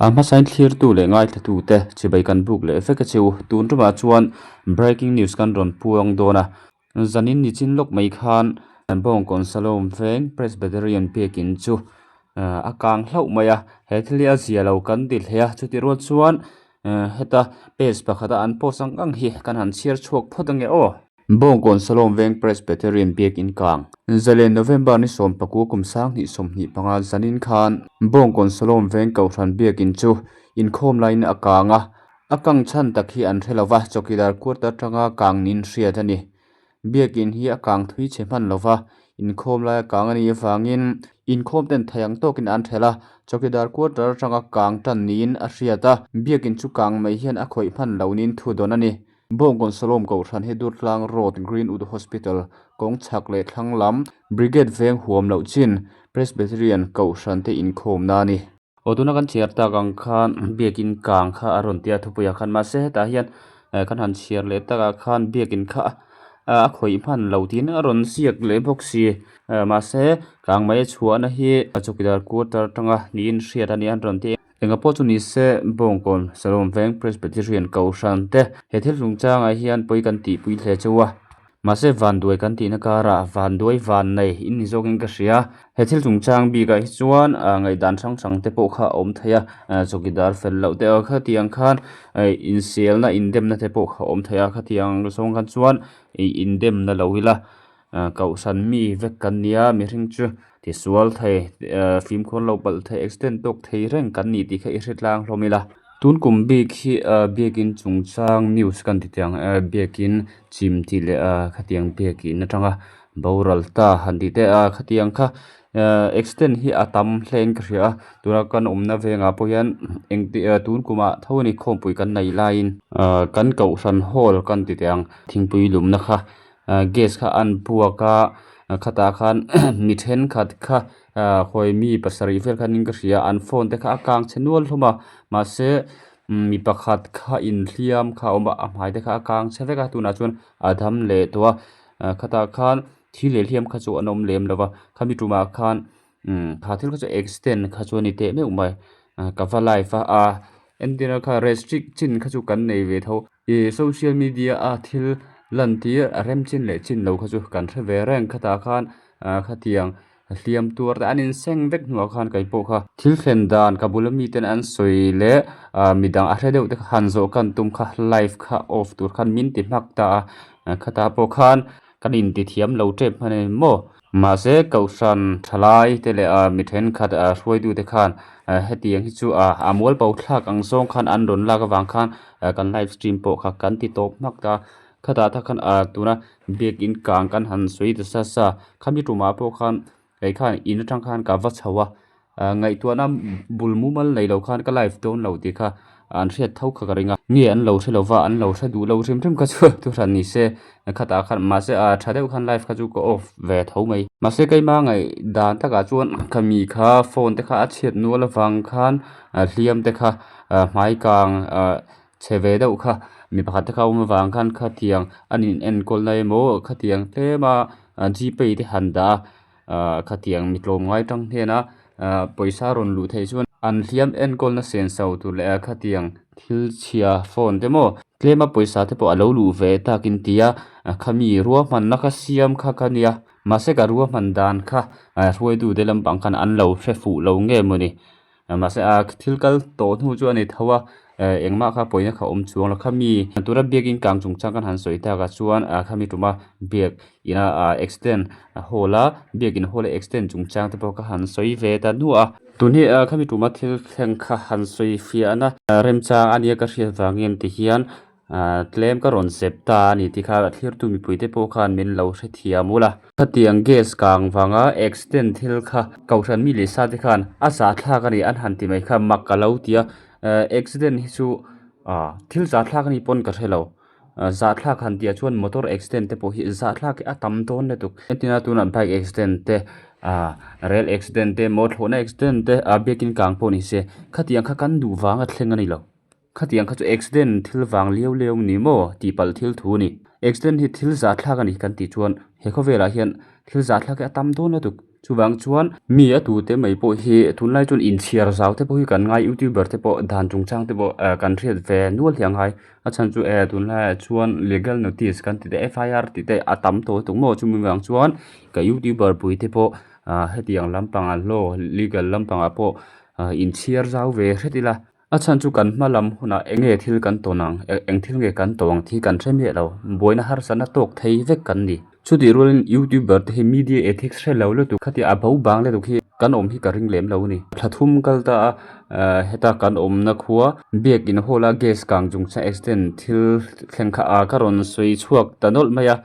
A hmasain thlirtu leh ngaithlatute chibai kan buk leh vek a che u. Tun tumah chuan breaking news kan rawn puang dawn a. Zanin nichin lawk mai khan Bawngkawn Salom veng Presbyterian biakin chu a kang hlauh mai a. He thil hi a zia lo kan ti hle a. Chutih rual chuan heta page pakhata an post ang ang hi kan han chhiar chhuak phawt ange aw. Bawngkawn Salom Veng Presbyterian Biakin Kang, Zalen November ni sawmpakua kum sanghnih 25 zanin khan Bawngkawn Salom Veng Kohhran Biakin chu inkhawm laiin a kang a, a kang chhan tak hi an hre lova, chawkidar quarter atanga kang niin hriat a ni. Biakin hi a kang thui chhe hman lova, inkhawm laia kang a nih avangin inkhawm ten thei ang tawkin an thelh a, chawkidar quarter atanga kang tan niin a hriat a, biakin chu kang mai hian a khawih hman lo niin thudawn a ni. Bawngkawn Salom Kohhran hi Durtlang Road, Greenwood Hospital, kawng chhak leh thlang lam, Brigade veng huam loh chin, Presbyterian Kohhran te inkhawmna a ni. Aw tuna kan chhiar tak ang khan biakin kang kha a rawn ti a thupuiah khan mahse hetah hian kan han chhiar leh takah khan biakin kha a khawih hman lo tiin a rawn ziak leh bawk si mahse kang mai a chhuahna hi chawkidar quarter atanga niin hriat a ni an rawn ti a. Enga pawh chu ni se, Bawngkawn, Salom Veng Presbyterian Kohhran te he thil chungchangah hian pawi kan tihpui hle cheu a. Mahse vanduai kan tihna karah vanduai van nei in ni zawkin ka hria. He thil chungchang bikah hi chuan ngaihdan hrang hrang te pawh kha a awm thei a, chawkidar fel loh te khatiang khan inselna indemna te pawh kha a awm thei a, khatiang zawng khan chuan indemna lo ila Kohhran mi vek kan nia mihring chu tisual thei fimkhur lo palh thei accident tawk thei reng kan ni tih kha i hre tlang hlawm ila. Tun kum bik hi biakin chungchang news kan ti tiang biakin chim tih leh khatiang biakin atanga boral ta han tih te a khatiang kha accident hi a tam hle in ka hria a tuna kan awmna vengah pawh hian engti tun kumah tho a ni khawmpui kan neih laiin kan kohhran hall kan ti teh ang thingpui lumna kha. Gas kha an buak a khatah khan mi thenkhat kha khawi mi pasarih vel khan in ka hria an phone te kha a kang chhe nual hlawm a mahse mi pakhat kha inhliam kha a awm a a hmai te kha a kang chhe vek a tunah chuan a dam leh tawh a khatah khan thil leh hliam kha chu an awm lem lo va khami tumah khan kha thil kha chu accident kha chu a ni teh meuh mai ka va live a a entirna kha restrict chin kha chu kan nei ve tho. Ih social media a thil lan tir a rem chin leh chin lo kha chu kan hre ve reng khatah khan ah khatiang hliam tuar te an inseng vek hnuah khan kei pawh kha thil thlen dan ka bula miten an sawi leh ah midang a hre deuh te kha han zawh kan tum kha live kha off tur khan min ti hmak ta a khatah pawh khan kan inti thiam lo tep hman a ni maw. Mahse Kohhran thalai te leh mi thenkhat hruaitute khan hetiang hi chu a mual bo thlak ang zawng khan an rawn lak avang khan kan live stream pawh kha kan ti tawp hmak ta. Khatah tak khan tuna biakin kang kan han sawi ta sa sa khami tumah pawh khan kei khan in atang khan ka va chho a. Ngaihtuahna bul mumal nei lo khan ka live dawn lo tih kha an hriat tho kha ka ring a. Nge an lo hre lo va, an lo hre duh lo hrim hrim kha chu thu hran ni se khatah khan mahse a tha deuh khan live kha chu ka off ve tho mai. Mahse keima ngaihdan takah chuan ka mi kha phone te kha a chhiat nual avang khan hliam te kha hmai kang chhe ve deuh kha mi pakhat te kha awm avang khan khatiang an in enkawl na emaw khatiang tlem a gpay te han dah a. Ahh khatiang mi tlawmngai tang hnena ahh pawisa rawn luh theih chuan an hliam enkawlna sen so tur leh a khatiang thil chhia phone te maw tlema pawisa te pawh a lo luh ve takin tia khami ruahmanna kha siam kha ka nia mahse ka ruahman dan kha hruaitu te lampang khan an lo hre fuh lo nge mawni. Mahse a thil kal tawh hnu chu a ni tho a engmah kha pawina kha awm chuang lo khami tura biakin kang chungchang kan han sawi takah chuan khami tuma biak ina accident hall a biakin hall a accident chungchang te pawh ka han sawi ve ta nuah a. Tun hi khami tuma thil thleng kha han sawi fiahna remchang a nia ka hriat vangin ti hian Tlem ka rawn zep ta a ni tih kha thlirtu mipuite pawh khan min lo hrethiam ul a. Khatiang gas kang vanga accident thil kha Kohhran mi leh sa te khan a zahthlak a ni an han ti mai kha mak ka lo ti a. Accident hi chu thil zahthlak a ni pawn ka hre lo. Zahthlak han tih ah chuan motor accident te pawh hi zahthlak hi a tam dawn lutuk. Entina tunah bike accident te rail accident te maw thlawhna accident te biakin kang pawh ni se khatiang kha kan duh vanga thleng a ni lo. Khatiang kha chu accident thil vang liau liau ni maw tih palh thil thu a ni. Accident hi thil zahthlak a ni kan tih chuan he khawvelah hian thil zahthlak hi a tam dawn lutuk. Chuvang chuan mi a tute mai pawh hi tunlai chuan inchhiar zau te pawh hi kan ngai youtuber te pawh dan chungchang te pawh eh kan hriat ve nual hi a ngai a chhan chu eh tunlaiah chuan legal notice kan ti te F I R tih te a tam tawh lutuk maw chumi vang chuan ka youtuber pui te pawh ah hetiang lampangah law legal lampangah pawh ah inchhiar zau ve hret ila. A chhan chu kan hma lam hunah eng nge thil kan tawn ang, eng thil nge kan tawng ang tih kan hre miah lo. Buaina harsatna tawk thei vek kan ni. Chutih rualin YouTuber te hi media ethics hre lo lutuk khatia a bo bang lutuk hi kan awm hi ka ring lem lo a ni. Thla thum kal ta a, heta kan awmna khua Biakin Hall a gas kang chung chuan accident thil thleng kha ka rawn sawi chhuak ta nawlh mai a.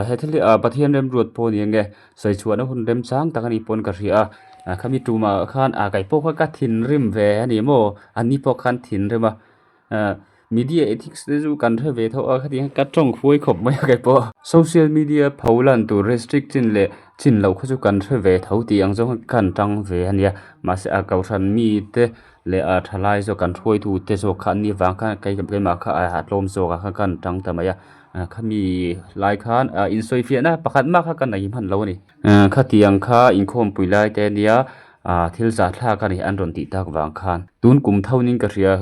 He thil hi Pathian remruat pawh a ni ang e, sawi chhuahna hun remchang tak a nih pawn ka hria a, khami tumah khan kei pawh kha ka thinrim ve a ni maw, an ni pawh khan thinrim a, media ethics te chu kan hre ve tho a khatiang ka tawng huai khawp mai a kei pawh. Social media pho lan tur restrict chin leh chin loh kha chu kan hre ve tho tih ang zawng kha kan tang ve a nia, mahse a kohhran mite leh a thalai zawk kan hruaitute zawk kha an nih avang khan kei keimah kha a tlawm zawk ah khan ka han tang ta mai a. Khami lai khan insawifiahna pakhat mah kha ka nei hman lo a ni. Khatiang kha inkhawmpui lai te nia thil zahthlak a ni an rawn tih tak vang khan. Tun kum thonin ka hria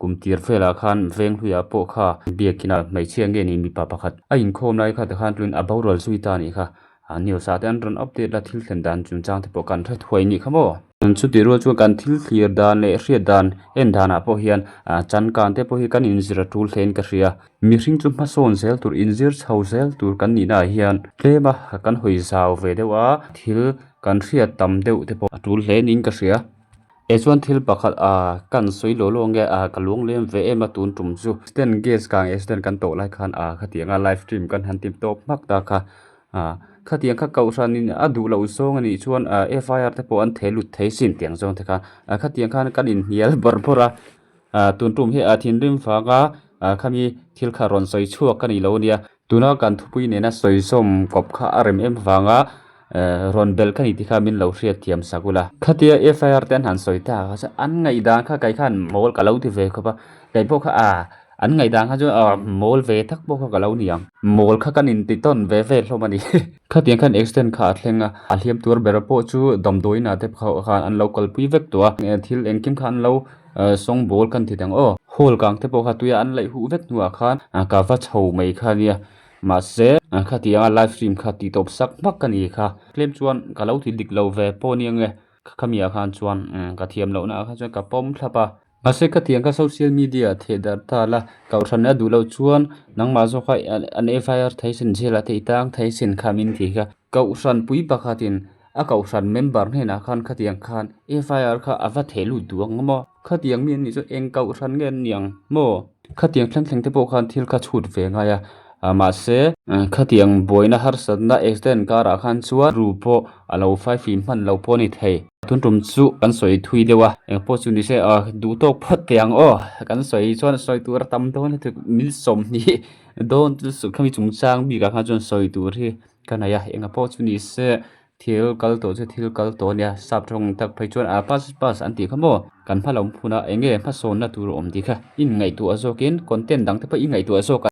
kum tir velah khan Venghluiah pawh kha biakina hmeichhia nge ni mipa pakhat a inkhawm lai kha tikhan tluin a boral zui ta a nih kha. News ah te an rawn update la thil thlen dan chungchang te pawh kan hre thuai nih kha maw. Chutih rual chuan kan thil thlir dan leh hriat dan en danah pawh hian chankan te pawh hi kan inzir a tul hlein ka hria. Mihring chu hmasawn zel tur inzir chho zel tur kan nihna ah hian tlem a kan hawi zau ve deuh a thil kan hriat tam deuh te pawh a tul hle niin ka hria. E chuan thil pakhat ah kan sawi law law nge ah ka luang lem ve em a tun tum chu accident gas kang accident kan tawh lai khan ah khatiang a live stream kan han ti tawp hmak ta kha ah khatiang kha kohhran in a duh loh zawng a nih chuan ah F I R te pawh an theh lut thei sin tiang zawng te kha ah khatiang khan kan inhnial bawrh bawrh a ah tun tum hi a thinrim vanga ah khami thil kha rawn sawi chhuak ka ni lo a nia tuna kan thupui nena sawi zawm kawp kha a rem em vanga eh rawn belh ka ni tih kha min lo hriat thiam sak ula. Khatia F I R te an han sawi ta kha chuan an ngaihdan kha kei khan mawl ka lo ti ve khawp a kei pawh kha ah an ngaihdan kha chu ah mawl ve tak pawh kha ka lo ni ang mawl kha kan inti tawn ve vel hlawm a ni. Khatiang khan accident kha a thleng a a hliam tur ber pawh chu damdawiin ah te khan an lo kalpui vek tawh a thil engkim kha an lo sawngbawl kan ti dang aw. Hall kang te pawh kha tuia an laih huh vek hnuah khan ka va chho mai kha nia mahse khatianga live stream kha tih tawp sak hmak ka ni kha. Tlem chuan ka lo ti dik lo ve pawh nia nge khami ah khan chuan ka thiam lohna ah khan chuan ka pawm thlap a. Mahse khatiang kha social media ah theh darh ta la kohhran a duh loh chuan nangmah zawk kha an F I R thei sin jail ah te i tang thei sin kha min ti kha. Kohhran pui pakhatin a kohhran member hnenah khan khatiang khan F I R kha a va theh lut duh ang maw? Khatiang mi an nih chu eng kohhran nge an ni ang maw? Khatiang thleng thleng te pawh khan thil kha chhut ve ngai a, mahse khatiang buaina harsatna accident karah khan chuan ru pawh a lo faifim hman lo pawh a ni thei. Tun tum chu kan sawi thui deuh a, eng pawh chu ni se duh tawk phawt teh ang aw. Kan sawi chuan sawi tur a tam dawn lutuk min sawmhnih dawn chu khami chungchang bikah khan chuan sawi tur hi ka nei a, enga pawh chu ni se thil kal tawh chu thil kal tawh a nia sap tawng tak phei chuan a pass pass an tih kha maw kan hma lo hunah eng nge hmasawnna tur a awm tih kha i inngaihtuah zawkin content dang te pawh i ngaihtuah zawk a.